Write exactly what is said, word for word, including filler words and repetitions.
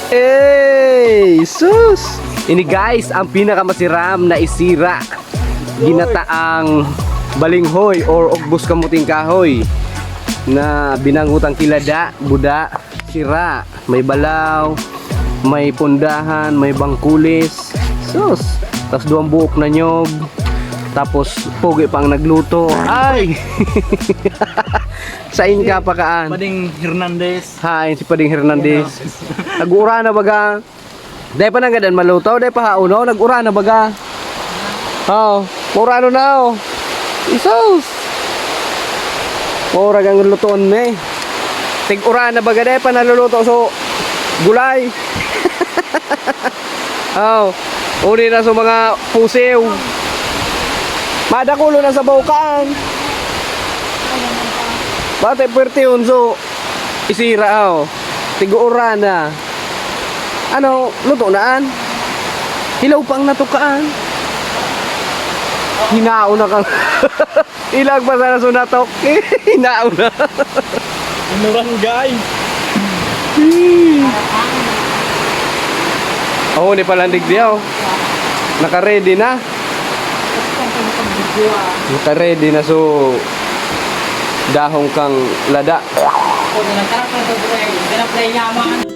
Hey, sus! Ini guys, ang pinakamasiram na isira. Ginataang balinghoy or ugbos kamuting kahoy na binangutang kilada, buda, sira. May balaw, may pundahan, may bangkulis. Sus! Tas duwang buok na nyog. Tapos, pogi pa ang nagluto. Ay! Sain ka pa kaan? Pading Hernandez. Hain si Pading Hernandez. Nag-uura na baga. Dai pa nagadan maluto, dai pa hauno, nag-uura na baga. Oo, maurano na oh. Isus! Maurag ang lutoon ni. Tig-uura na baga, dai pa naluluto so gulay. Oh, uni na so mga pusiw. Madakulo na sa bukaan. Bate pwerte yun, so isira oh. Tiguura na. Ano, luto na an? Hilaw pang natukaan. Hinao na kang ilag pa sana sunatok. Hinao na. Inuran guys. Oh, ni palandig diya oh. Naka-ready na. Naka-ready na so dahong kang lada. Kung nagtarap na sa buhay, ganaplay yaman.